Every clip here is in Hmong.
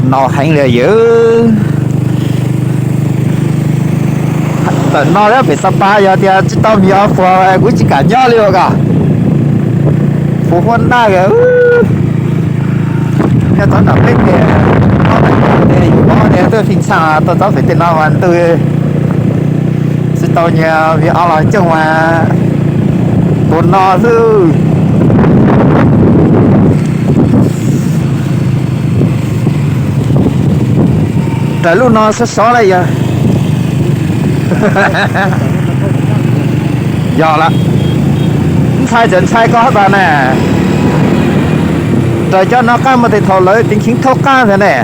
No heev li yawg. Tawm no pem Xab Pas yog tias tsis tau mi o puas kuv tsis kam nyob li os. Puv huab ntaj. Nyob txog nram peb tias, ob peb tias yus pom tias tuaj fij txha tuaj txog pem tej no mas ntuj, tsis tau nyias vim ob los cooj mas puas no xwb. Raws lub no sov sov lawm yog. Yog lawm, ntshai tseem ntshai koj tas na. Raws cov no qab muaj tej thaum lawv ceev cheeb thauj qab ntag ne.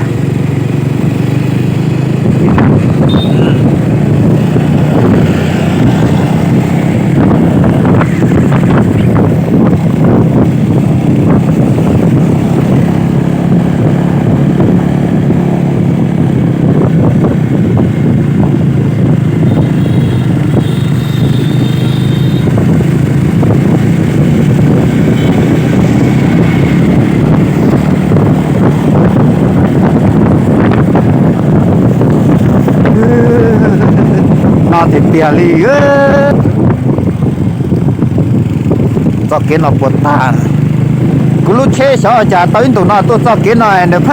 No tiag tiag li. Txoj kev no puas tag. Kuv lub tsheb xyov cas tau ib ntus no tuaj txoj kev no nws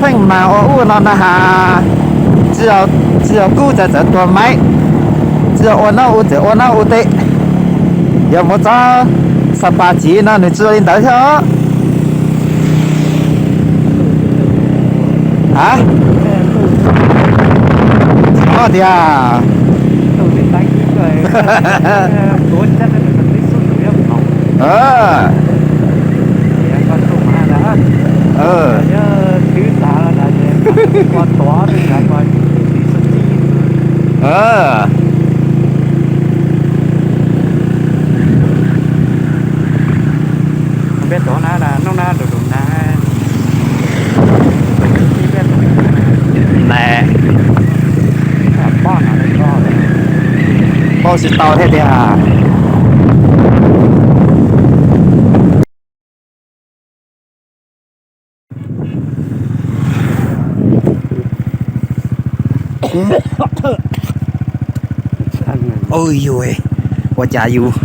pheej mas ua ub no na has. Tsis yog kub txawm txawm tuag maiv, tsis yog ua nab u txawm ua nab u teb. Yog mus txog Xab Pas Tsiv no nws tsis ua li ntawd thiab os. A, tiag. Paub tsis tau thiab tiag. Ua cas yus,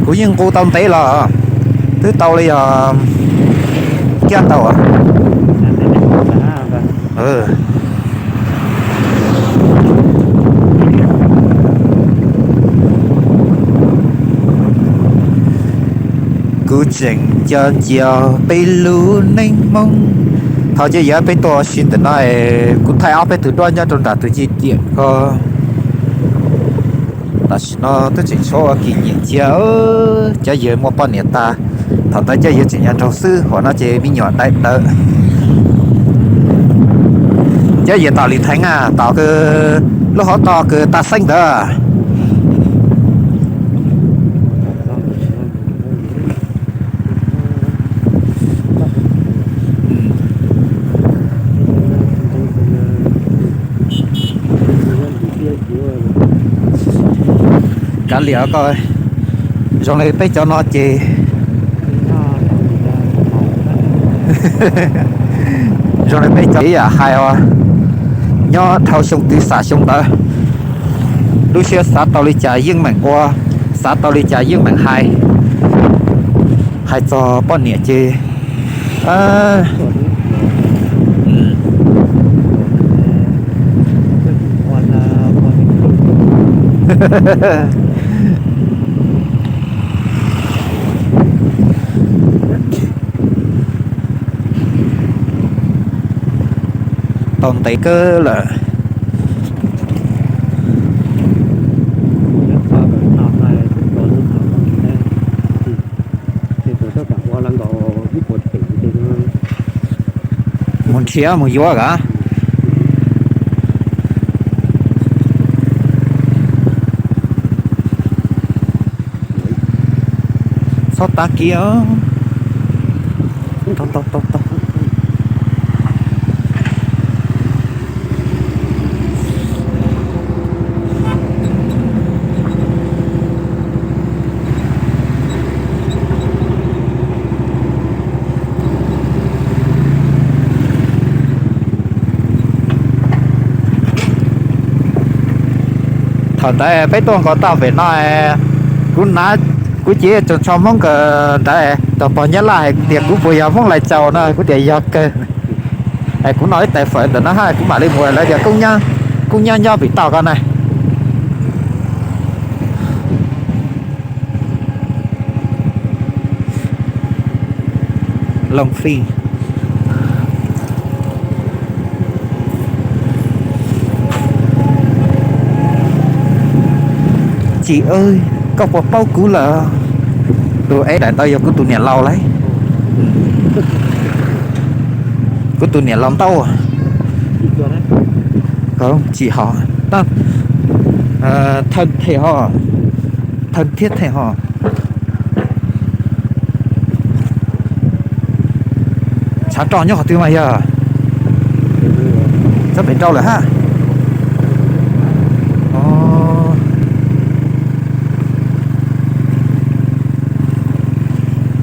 kuv yeej nqus tau ntev los twb tau li os, kiag ntau. Kuv tseem nco ntsia peb lub neej Hmoob. Thaum cia yawg peb tuaj ua si ntawm no, kuv thaij ob peb tug duab nyob rau nram tus ciam ciam ko. Tam sim no twb tseem tshuav ua kis nyiam cia, cov yawg muaj poj niam tas. Thaum ntawd cov yawg tseem nyob nraud xwb, hos no ces me nyuam dai dawm. Cov yawg tom Lis Theev na, tom lub hauv tog kws tas xeeb ntawd. Kav liam koj, zoo li peb cov no ces, zoo li peb cov ib yam hais os, nyob dhau xyoo twg xam xyoo ntawd, lub siab xav tau li cas yeej meem ua, xav tau li cas yeej meem hais. Hais txog poj niam ces tau ntev kawg lawm. Mus nrhiav mus yuav kav. Txhob tag kiv. Ntawd peb tuaj nkaus tau pem no, kuv na, kuv cev tsoos tsho Hmoob kawm ntawd, tos pog Nyab Laj hais tias kuv puas yog Hmoob Lais Tsaus no, kuv tias yog kawg. Kuv noj ib tais fawm ntawm no hab kuv mam li mus, lawv tias kub nyob nyob pem toj ko na. Looj Fij. Txiv, koj puas paub kuv lawm? Tus eb daim ntawd yog kuv tus niam laus lauj. Kuv tus niam laus ntau. Tsis ho, thawj thiab ho, thawj thiab thiab ho. Tshav roj nyob qhov twg mas yog? Txog pem rau lawm hab.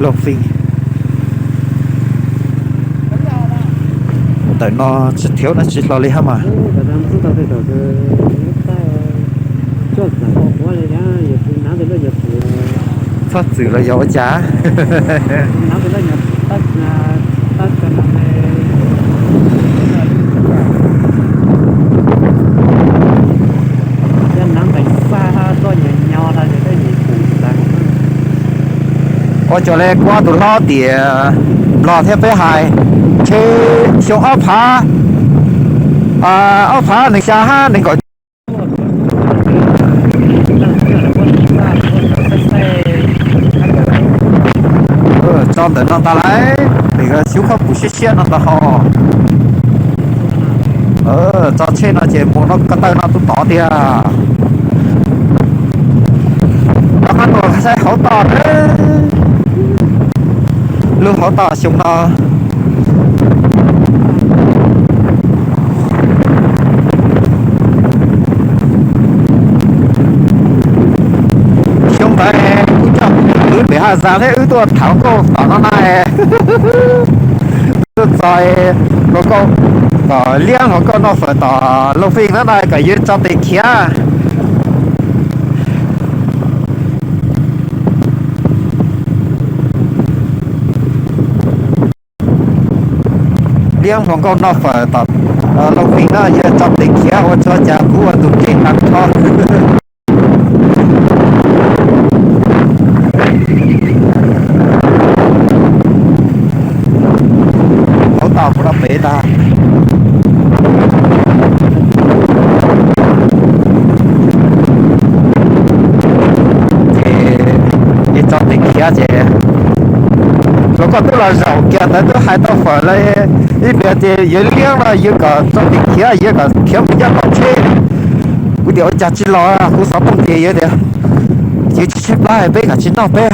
Looj Fij. Ntawm no tsis thiab no tsis hlo li hab mas. Txhob txwm los yog ua cas? Ua cas le kuv ob tug hlob tias Nplog thiab peb hais, ntshe xyoo ob phav, ob phav nees xya hab nees nkaum. Tso ntawm no ntag lauj, pem xyub khaub pum siab siab no ntag ho. Tso tsheb no ces mus no ko taw no tus tod tiag. Rov qab tuaj saib hauv toj, lub hauv toj xyoo no. Xyoo ntawd kuv coj kwv pem Haj Zas thiab wb tuaj tham nkauj tom no na. Tuaj txog hluas nkauj tom Liab, hluas nkauj noj fawm tom Looj Fij na na, kom yus tso tes khiav. Liab hluas nkauj noj fawm tom Looj Fij na, yus tso tes khiav ua tsuav cas kuv ua tus ncej tag nrho. Hauv toj kuv rau pem ntag. Ces tso tes khiav ces, hluas nkauj twb los zaum kiag ntawd twb hais tau fawm lawm, ib pliag ces yuav Liab no yus kom tso tes khiav, yus kom khiav mus nyob tom tsheb. Kuv tias ua cas tsis los, kuv xov tooj ces yus tias, yus tsis tshaib plab peb kom tsis noj peb.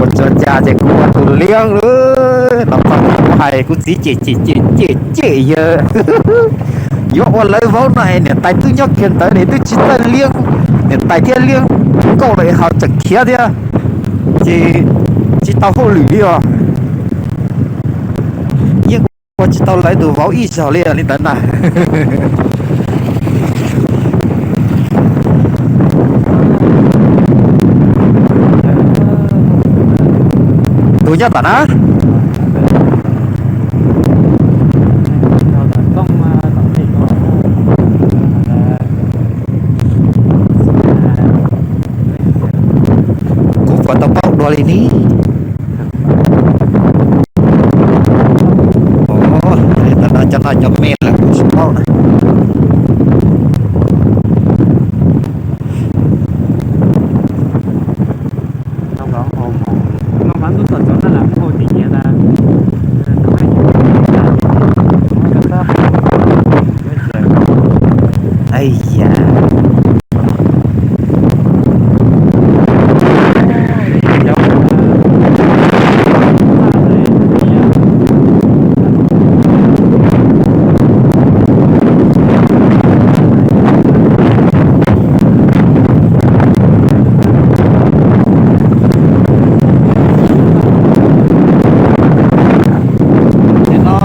Ua tsuav cas ces kuv ua tus Liab lawm. Los txog kuv hais kuv txiv cem cem cem cem yawg, yuav ua lawv vauv no es niam tais twb nyob kiag ntawd, nws twb tsis txawj Liab, niam tais thiab Liab nkauj lawm ho tseem khiav thiab, ces tsis tau hauj lwm li os. Yeej ua tsis tau lawv tus vauv ib zaug li li ntawd na. Tus nyob tom na. Kuv puas tau paub dua li ni. Cov no cov me lawm kuv tsis paub na. Nim no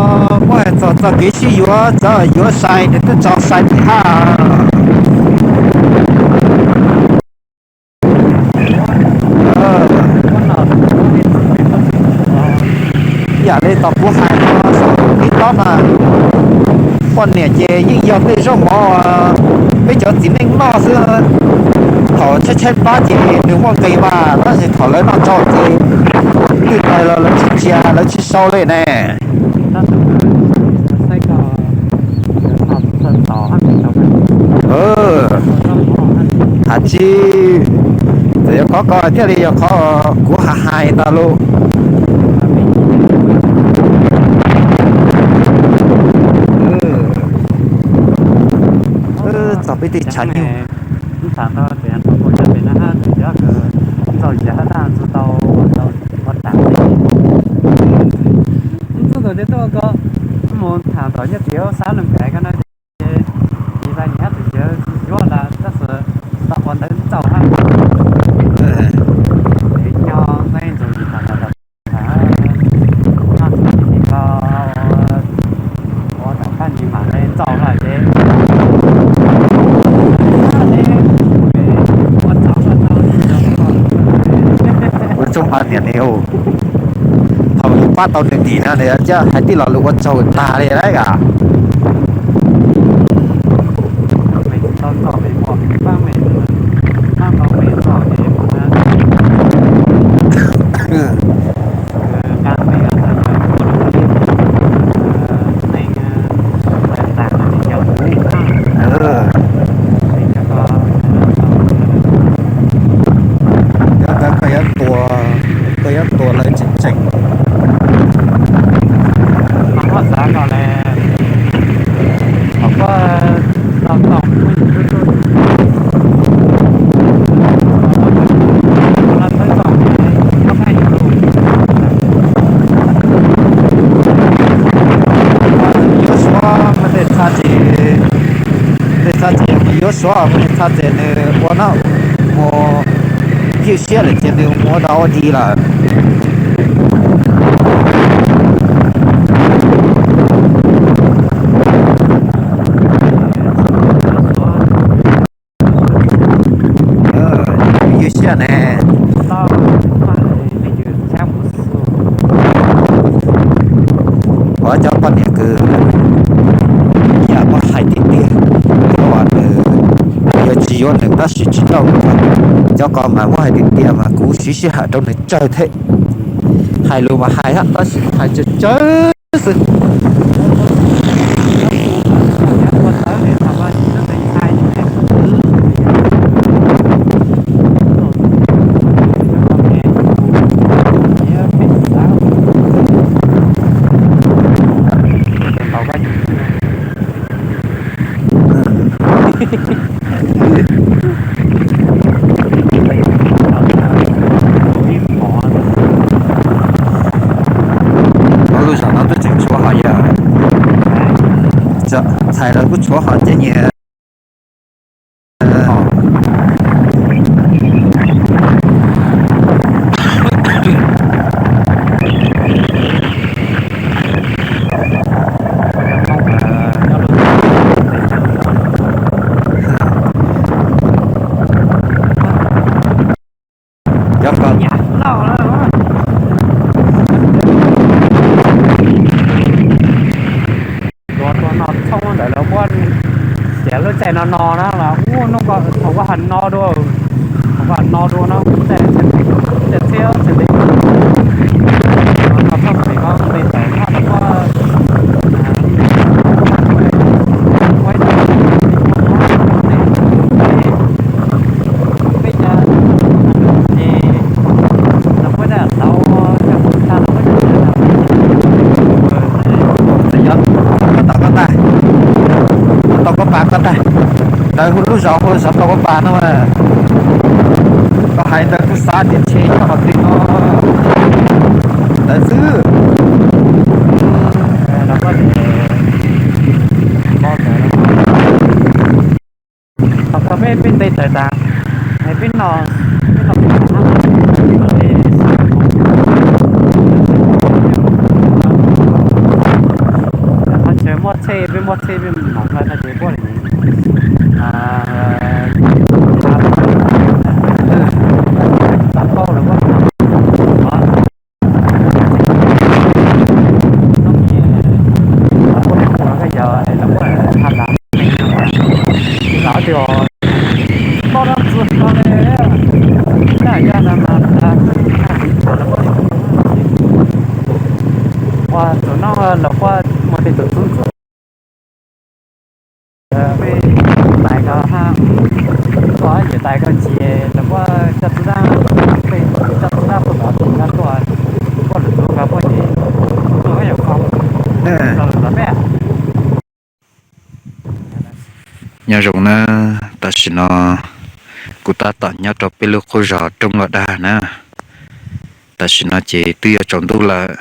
muaj txog txoj kev sib yuav, txog yuav sai nws twb tso sai tim haj. no mas poj niam ces yeej yog tej zaub mov peb cov txiv neej noj xwb. Thaum tshaib tshaib plab ces nws muaj nqis mas, tab sis thaum lawv noj tsau ces twb tawg los lawv tsis tsia lawv tsis sau li ne. Has tsis, txawm yog qhov ko thiaj li yog qhov kuv hais hais ntag lauj. Txog peb tej tshav nyuj. Mus tham tom nyob tim xab Loos Kais ko no ces, ib pliag niam tus cawv tsis yuav lawm tab sis tau qhov ntawd txaus hab. Nyob nqeeb ntug tham tom tham, noj txiv ko ua tom thaj ni mam li txaus lawm ces. Ua tsaug pab niam ne, thaum yus pab tau nws tim no nws coj hais tij laug lus ua tsaug tag li lawm as. Cov ntawd koj yuav tua, koj yuav tua lawv tseem tseem. Yuav suav muaj tej txha ces, tej txha ces yog mus yuav suav, muaj tej txha ces nws ua no, mus hwj siab lawm ces nws mus ua dog ua dig lawm. Ywj siab ne. Ua cov poj niam kws yam muab hais tiag tiag, cov uas nws yog tsis yuav nws tab sis tsis tau, cov ko mas muab hais tiag tiag mas kuv siv sij hawm rau nws tsawg thiab. Hais lus mas hais hab tab sis hais tsawg tsawg xwb. Lub zos no twb tseem tshuav hov yog, txhais los kuj tshuav hov cov nyias. Cov ko, tuav tuav no txhooj ntawd lawv muab tiav lub caij no no na los ub nub ko thaum koj hais no dua, thaum koj hais no dua no caij txhiab txhiab li no txhooj pem ko nqis tawm no rau puag Tau koj tag, tau koj pas koj tag. Ntawd hu lub zos hu zos tau koj pas no mas. Koj hais ntawd kuj xav tias ntshe nyob qhov twg no ntawd xwb. Peb peb nte tawm tas, peb no, peb no, qhov chaw muaj txhej, peb muaj txhej peb mom nqa tag ces puab li tau lawm. Tsis os, koj rab txwv no ne, naj yaj na mas, ua txog no los quaj mus tej tus tub ntxawm, peb tais ko, tua yawm tais ko ces los quaj coj txwv dab, peb coj txwv dab puag tom tim no tuaj, quaj lwm tus ko puag tim tuaj yam qhov los peb. Nyob zoo na, tam sim no kuv tab tom nyob rau peb lub qub zos Roob Los Dag na. Tam sim no ces twb yuav tsaus ntuj lawm,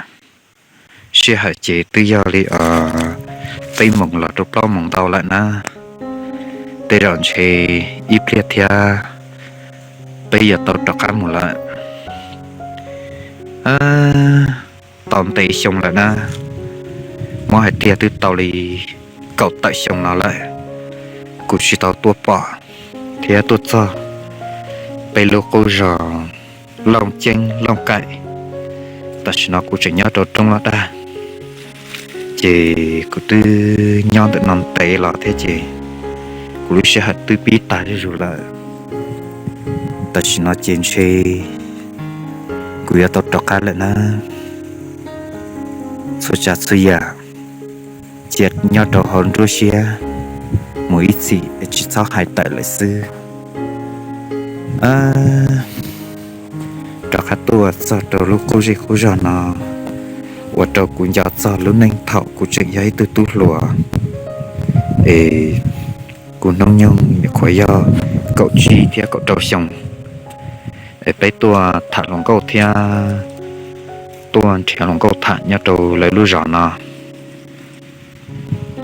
sij hawm ces twb yog li peb moos los rau plaub moos ntau lawm na. Tej zaum ntshe ib pliag thiab peb yuav tau rov qab mus lawm. Tau ntev xyoo lawm na, muab hais tiag twb tau li kaum tawm xyoo no lawm, kuv tsis tau tuaj pom thiab tuaj txog peb lub qub zos Looj Ceeb Looj Kaim. Tam sim no kuv tseem nyob rau Roob Los Dag, ces kuv twb nyob ntawm no ntev los thiab ces kuv lub sij hawm twb pib tag zuj zus lawm. Tam sim no ces ntshe kuv yuav tau rov qab lawm na. Txhua tsav txhua yam cia nyob rau hauv nruab siab mus ib txhis, tsis txhob hais tawm lawm xwb. Rov qab tuaj txog rau lub qub zej qub zog no, ua rau kuv nco txog lub neej thaum kuv tseem yog ib tug tub hluas, es kuv hnub nyoog nyuam qhuav yog kaum tsib thiab kaum rau xyoo, es peb tuaj tham hluas nkauj thiab tuaj nrhiav hluas nkauj tham nyob rau lawv lub zos no.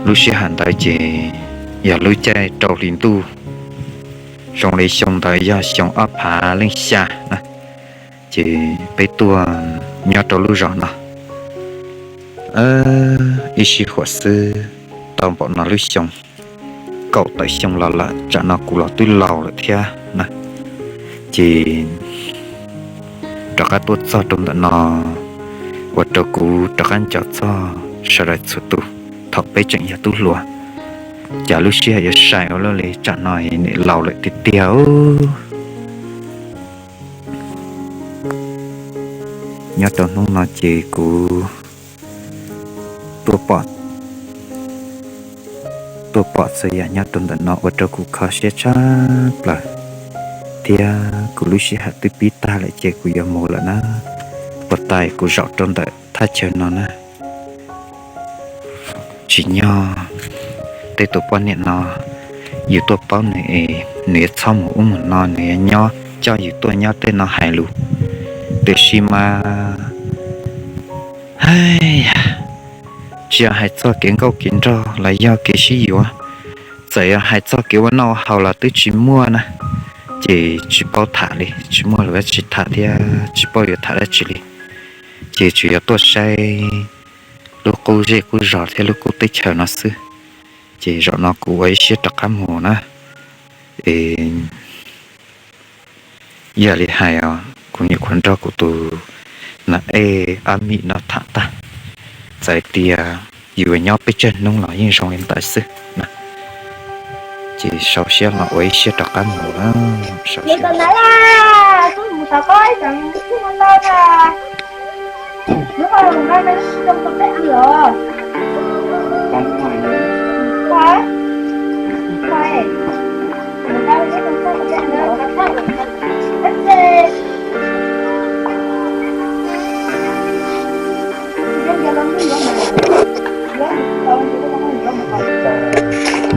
Lub sij hawm ntawd ces yog lub caij rau hli ntuj, zoo li xyoo ntawd yog xyoo ob phav leej xya na, ces peb tuaj nyob rau lub zos no. Ib sij huam xwb, tau npaum no lub xyoo, kaum tawm xyoo los lawm, tsam no kuv los twb laus lawm thiab na, ces rov qab tuaj txog rau ntawm no, ua rau kuv rov qab nco txog sawv daws txhua tus thaum peb tseem yog tub hluas. Cas lub sij hawm yuav sai ua luaj li, tsam no nim laus lawm tiag tiag. Nyob rau hnub no ces kuv tuaj pom, tuaj pom txhua yam nyob rau ntawm no ua rau kuv kho siab tshaj plaws, thiab kuv lub sij hawm twb pib tag lawm ces kuv yuav mus lawm na. Puag ta kuv zaum rau ntawm thaj chaw no na. Tsim nyog tej tus poj niam no yus tuaj paub nws es nws yuav txhob mus ub mus no, nws yuav nyob coj yus tuaj nyob tej no hais lus. Tiam sis mas, hais yam, tsis yog hais txog kev nkauj kev nraug los yog kev sib yuav, txawm yog hais txog kev ua noj ua haus los twb tsis muaj na, ces tsis paub tham li, tsis muaj lus tsis tham thiab tsis paub yuav tham dab tsi li. Ces tsuas yog tuaj saib lub qub zej qub zos thiab lub qub teb chaws no xwb. Ces zaum no kuv ua ib siab rov qab mus na, es yog li hais os, kuv nyuam qhuav nrog kuv tus nam ej ab mim no tham tag, txawm tias yus nyob peb tsawg hnub los yeej zoo li ntawd xwb na. Ces sau siab los ua ib siab rov qab mus na, sau siab.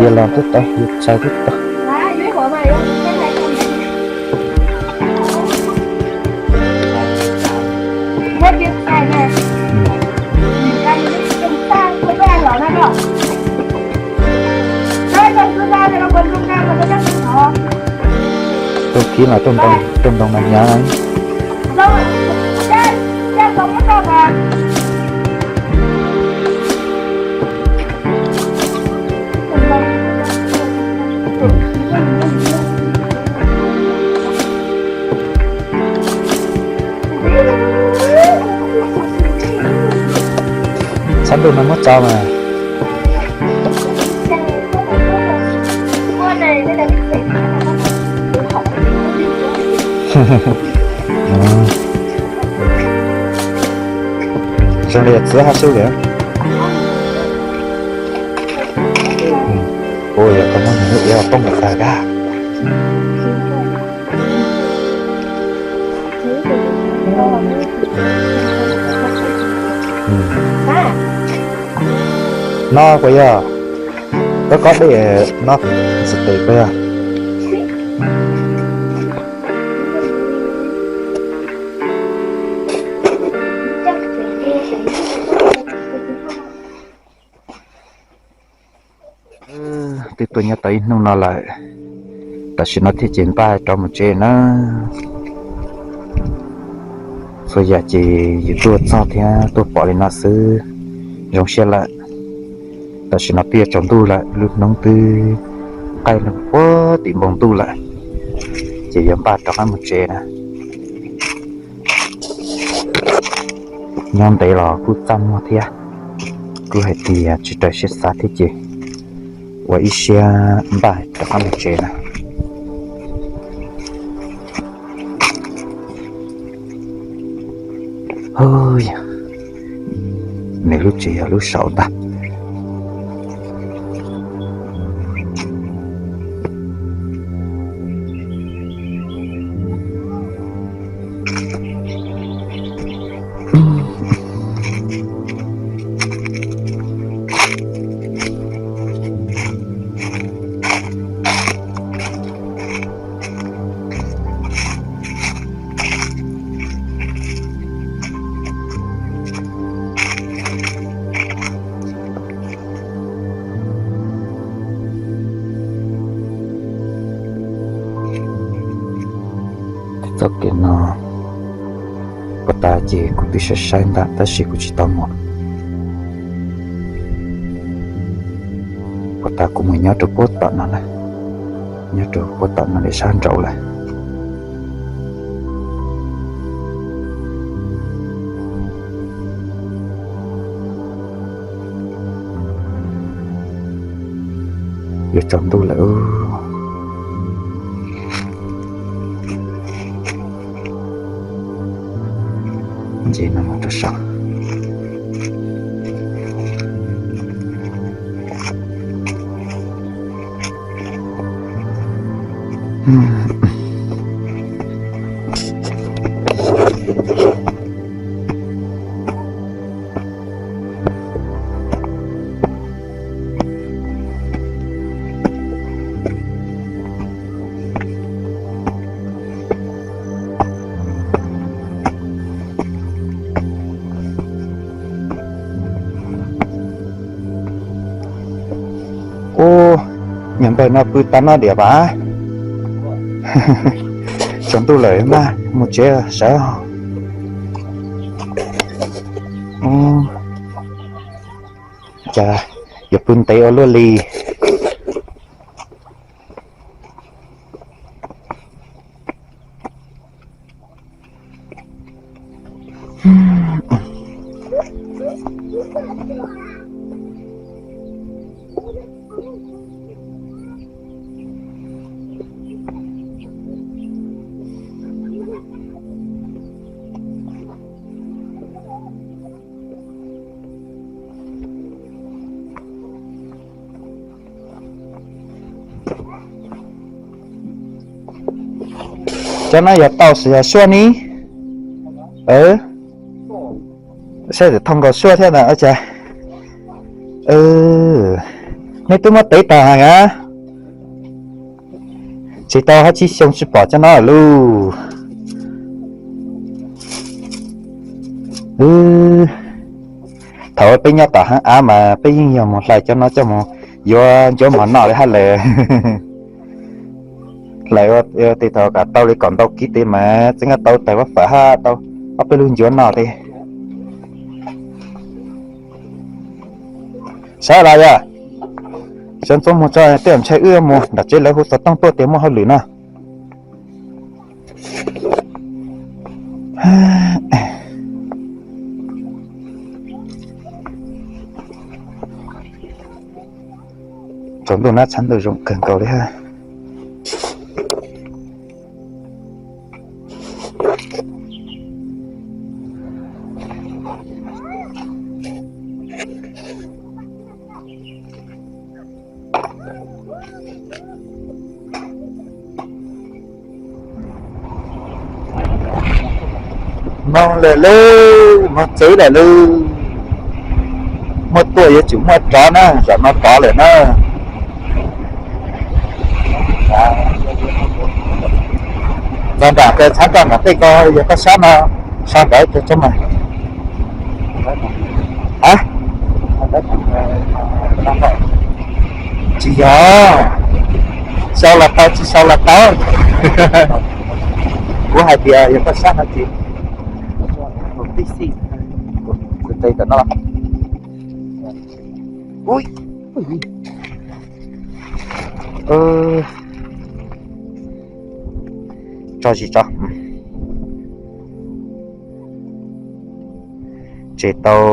Yog los twb tau, yog txais twb tau. Tuaj kib los tuaj ntoo, tuaj ntoo mas hnyav. Txhob ntuj no muab tso mas. Zoo li txiv hab sub li. Ua yog koj muab nws lub iab poob mus tag kag. No puas yog? Koj kob dej no xwb tes puas yog? Twb tuaj nyob tau ib hnub no lawm, tam sim no thiaj ces npaj rov mus tsev na. Txhua yam ces yus tuaj txog thiab tuaj pom li no xwb zoo siab lawm. Tam sim no twb yuav tsaus ntuj lawm, lub hnub twb qaij lug puag tim npoo ntuj lawm, ces yuav npaj rov qab mus tsev na. Nyob ntev los kuj txaj muag thiab, kuj hais tias tsis raws siab xav thiab ces ua ib siab npaj rov qab mus tsev na. Hu, nws lub tsev yog lub saum ntag. Txoj kev no puas tas ces kuv twb saib saib ntag tab sis kuv tsis tau mus. Puas tas kuv mus nyob rau puag tom no na, nyob rau puag tom no li sab nraud lawm. Yuav tsaus ntuj lawm. Nce no mus rau saum. Ub, niam npawg no pw tag no diam vas. Tsaus ntuj lawm mas mus tsev sawv. Cas yuav pw ntev ua luaj li. Cov no yog tau xwb yog suab ni? Saib thooj nkaus suab thiab ntag. Cas nej twb muab tev tag heev a. Tsis tau hab tsib xyoo tsis pom cov no lauj. Thaum peb nyob tom hab av mas peb yeej yog mus hlais cov no coj mus yuav ncuav mov noj li hab lawm. Hlais ua tes thaum kam tau li kaum ntau kib tes mas txeev tau tawg pab fawm hab tau ob peb lub ncuav noj tes. Sawv los yog, sawv ntxuav muag tso, tej zaum ntshai wb mus nram tsev lawv hu xov tooj tuaj tias muaj hauj lwm no. Tsaus ntuj na tshav ntuj zoo kawg nkaus li hab. Moog lawm lauj, moog txwv lawm lauj. Muaj tuaj yuav tsum muaj rov na, zaum no rov lawm na. Ntxog nram kawg, txhab roj nram tej ko yog koj sab no, sau ntawv rau tsob mas. A, tsis yog, sau los tau, tsis sau los tau. Kuv hais tias yog koj sab no ces tib xij, tes ntawm no. Tso tsis tso. Tseg tau.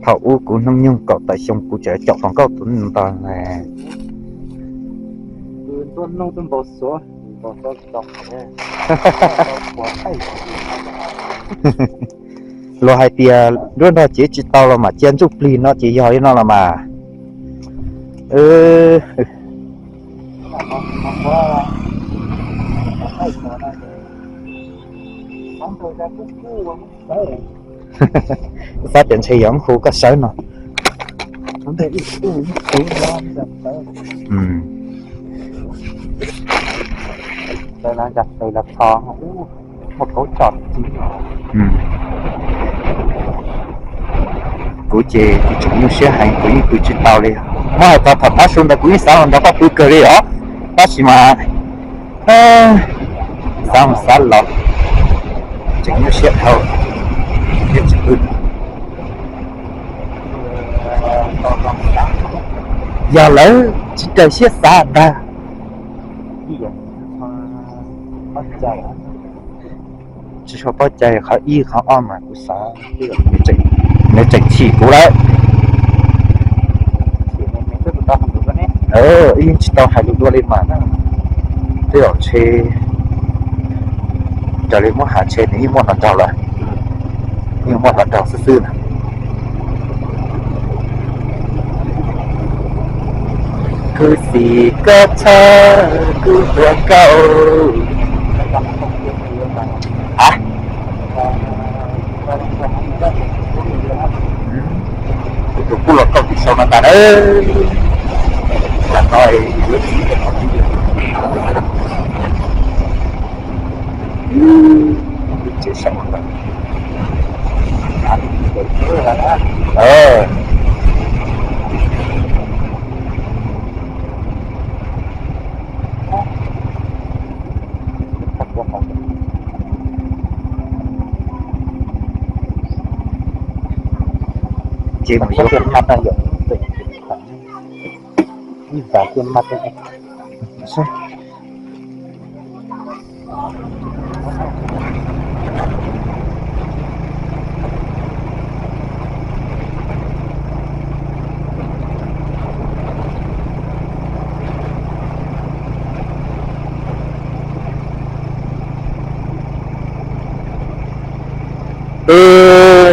Thaum ub kuv hnub nyoog kaum tawm xyoo kuv tseem caum hluas nkauj tus ntawd ne. Luag hais tias nruab nrog cev tsis tau los mam cia ntsuj plig no ces yog li no los mas. Xav tias ntshe yog hu koj sawv no. Kuv ces kuv tseem nyuaj siab heev, kuv yeej pw tsis tau li. Muab hais txog thaum tav su ntawd kuv yeej xav los nrog koj pw kawg li os, tab sis mas xav mus xav los tseem nyuaj siab dhau, thiaj tsis pw. Yog lawv tsis raws siab xav ntag. Tsis tshua paub cai, qhov ib qhov ob mas kuv xav nws tseem chim kuv lawm. Yeej tsis tau hais lus dua li mas, twb yog ntshe raws li muab hais ntshe nws yeej muaj hluas nraug lawm, yeej muaj hluas nraug xwb xwb na. Kuv xav koj txhawj kuv hluas nkauj. A, kuv tus kuj los kaum tim sau no tas na. Tam no yuav txiv, tsev sau no tas. Ces mus yuav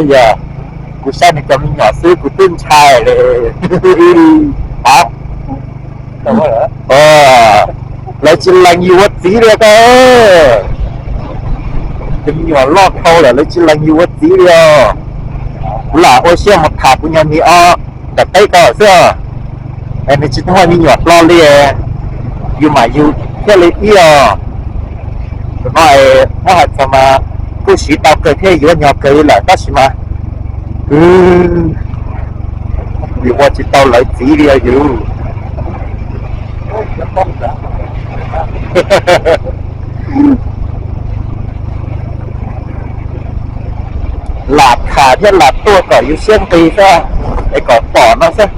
Yog kuv saib nws cov me nyuam xwb kuv twb ntshai li. A, lawv tsis lees yus ua txiv li koj. Cov me nyuam loj dhau lawm lawv tsis lees yus ua txiv li os. Kuv lam ua siab mus tham kuv nyuag nig ob nram teb ko xwb, es nws tsis muaj me nyuam hlo li, yus mam yus thiaj li ib os. Tus no muab hais txog mas kuj siv tau kawg thiab yuav nyuag kawg li lawm tab sis mas yus ua tsis tau lawv txiv li os yus. Lam tham thiab lam tuaj kom yus siab nqis xwb, es kom pom no xwb.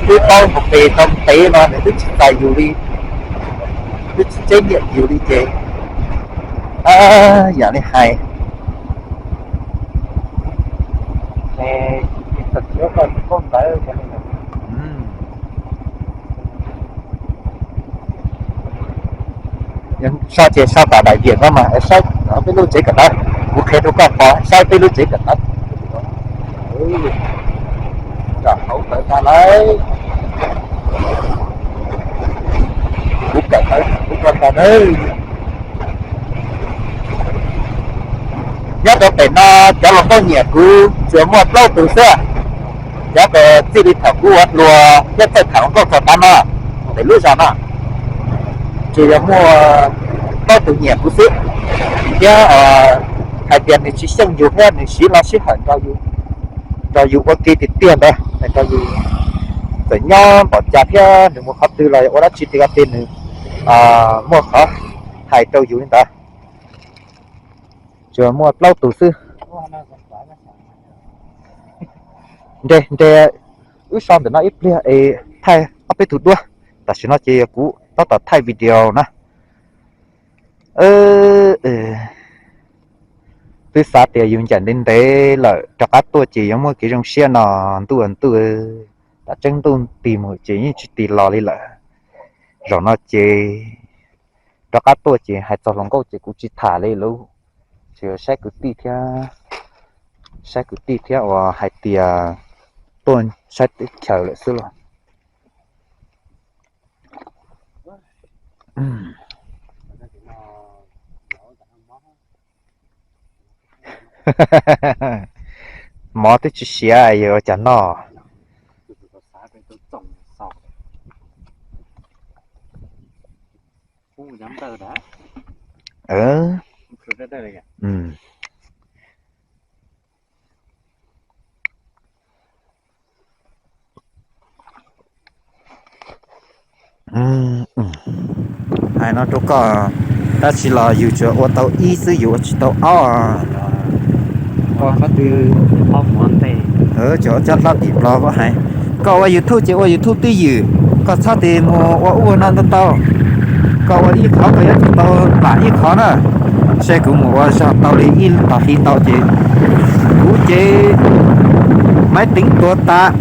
Twb paub mus pes tau ntev no nws twb tsis txais yus li, twb tsis tseeb niam yus li ces Yam li hais, so ces so tom daim viam no mas saib peb lub tsev kawm ntawv, kuv qhia rau koj pom saib peb lub tsev kawm ntawv. Hauv ntawd tas lawm, kuv kawm ntawv kuv kawm ntawv nawb. Nyob rau pem no cov hluas nkauj nyiam kuv tsuas muaj plaub tus xwb. Cov uas txij li thaum kuv ua hluas thiab txawj tham hluas nkauj txog tav no, pem lub zos no, tsuas yog muaj plaub tus nyiam kuv xwb. Thiab hais tias nws tsis xyeej yus thiab nws siv lub sij hawm nrog yus ua ke tiag tiag ntawd, nws nrog yus txawm nyob npaum cas thiab nws mus qhov twg los ua dab tsi tej ko tej nws muaj qhov hais rau yus li ntawd. Tsuas muaj plaub tus xwb. Nres nres, wb so ntawm no ib pliag es thaij ob peb tug duab. Tam sim no ces yog kuv tab tom thaij video na. Twb xav tias yus ncaim ntev ntev lawm rov qab tuaj ces yuav muaj kev zoo siab no. Ntuj ntuj, tam tseeb ntuj tig mus ces yeej tsis tig los li lawm. Zaum no ces rov qab tuaj ces hais txog hluas nkauj ces kuv tsis tham li lawm. Tsuas saib kwv tij thiab, saib kwv tij thiab uas hais tias tuaj saib teb chaws lawm xwb los. Mov twb tsis siav yuav ua cas noj. Hais no rau koj, tab sis los yus tsuas ua tau ib xwb, yus ua tsis tau ob. Tsuas coj hlob tim Nplog koj hais, koj ua YouTube ces ua YouTube twj ywm, koj txhob tis mus ua ub ua no ntau ntau. Koj ua ib qhov koj yuav tsum tau plam ib qhov na. Seb kuv mus ua zog tau li ib tog hli ntau ces kuv ces maiv teev tuav tas.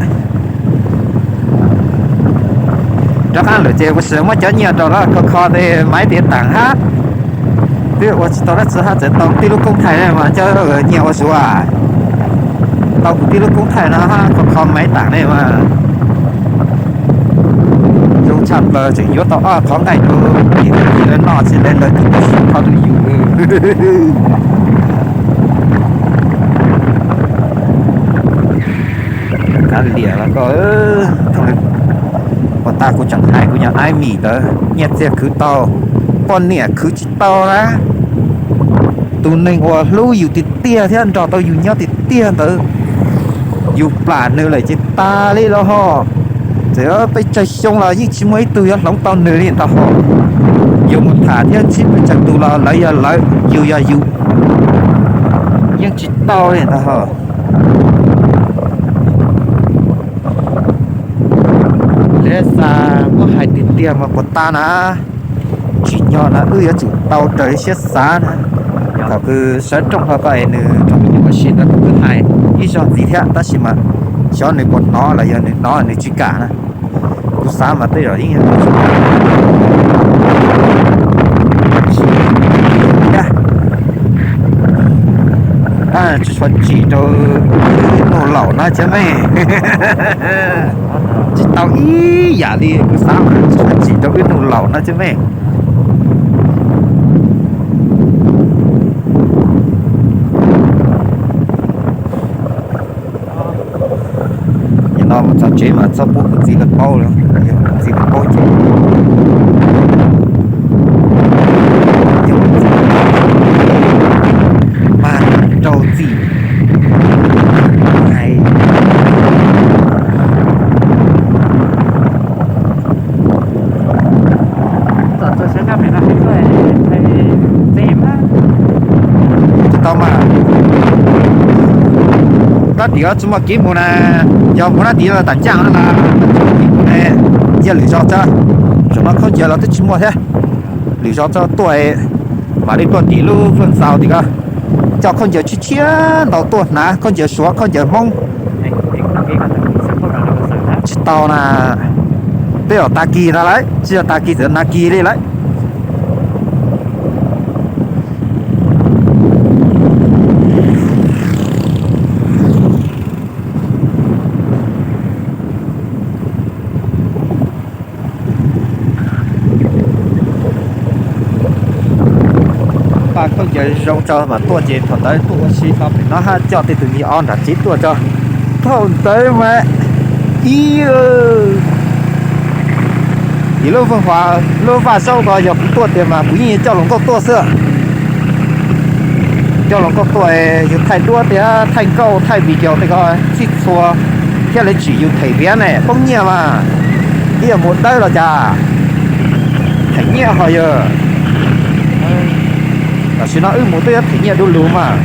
Rov qab lawm ces ua sis muab cov nyiaj rau lawv kho kho tej maiv tiav taam hab. Twb ua tsis tau dab tsi hab, txawm tau tib lub koob thaij mas coj nyiaj ua zuav. Tau kuv tib lub koob thaij no hab kho kho maiv taam ne mas. Zoo tshaj plaws tseem yuav tau ob qhov nqaij rau ib tug tij lawv noj tsis le lawv tib tug sib kho rau yus. Kav liam los koj, ua tag kuv tseem hais kuv nyuam aib mis ntawd nyiaj txiag khwv tau, poj niam khwv tsis tau na. Tus neeg uas hlub yus tiag tiag thiab nrog tau yus nyob tiag tiag ntawd, yus plam nws lawm ces tas li los ho. Txawm peb tsawg xyoo los yeej tsis muaj ib tug yuav hloov tau nws li ntag ho. Yus mus tham thiab ntsib pes tsawg tus los lawv yog lawv, yus yog yus, yeej tsis tau li ntag ho. Lawv xav muab hais tiag tiag mas puas tas na. Tsim nyog na wb yuav tsum tau raws li siab xav na. Thaum kws sawv rooj hlo ko es nws rov mus ua si ntawd kuv twb hais ib zaug ntxiv thiab tab sis mas xyov nws puas hnov los yog nws hnov nws tsis kam na. Kuv xav mas tej zaum yeej yog tsis tshua tsim rau wb nuj laum no cov me. Tsis tau ib yam li kuv xav mas tsis tau tsim rau wb nuj laum no cov me. Nim no mus txog tsev mas txhob pub kuv txiv lawv paub lawm, yog kuv txiv lawv paub ces mas rau txim hais. Tsis tau mas, tab tim tsis muaj kev mus na, yog mus na tim tam ncaaj na, cia lwm zaus tso, zaum no khaub ncaws los twb tsis muaj thiab, lwm zaus tso tuaj. Mam li tuaj tim lub Fwj Xaus tim ko, coj khaub ncaws tshiab tshiab ntau tuaj hnav, khaub ncaws Suav khaub ncaws Hmoob. Tsis tau na, twb yog tag kis ntag lawm, tsis yog tag kis txawm nag kis li lawm. Paj khaub ncaws zoo tso mas tuaj ces thaum ntawd tuaj ua si tau pem no hab coj tej tus me ob nram tsev tuaj tso. Thaum ntawd mas ib Ib lub Fwj Xaus, lub Vaj Zaub ko yog kuv tuaj tiag mas kuv yeej coj hluas nkauj tuaj xwb. Coj hluas nkauj tuaj, yus thaij duab thiab thaij nkauj thaij video tej ko txhij txhua thiab lawv tsim yus them viav ne, poob nyiaj mas. Ib yog mus dawb los cas, them nyiaj ho yog. Tam sim no wb mus twb yuav them nyiaj du lug mas.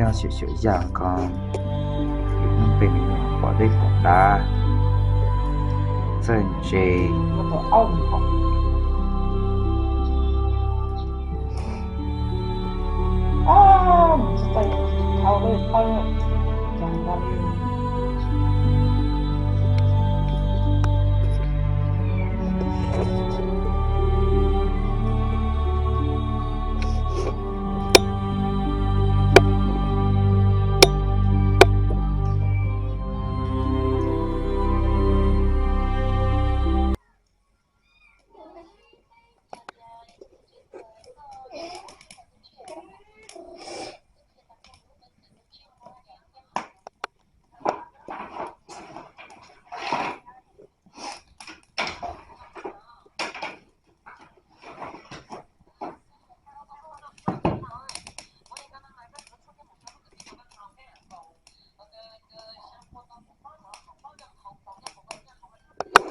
Nyob xyaum xyaum yaj ko, yus hnub peb me nyuam pom dej pom dav, txawj ntse.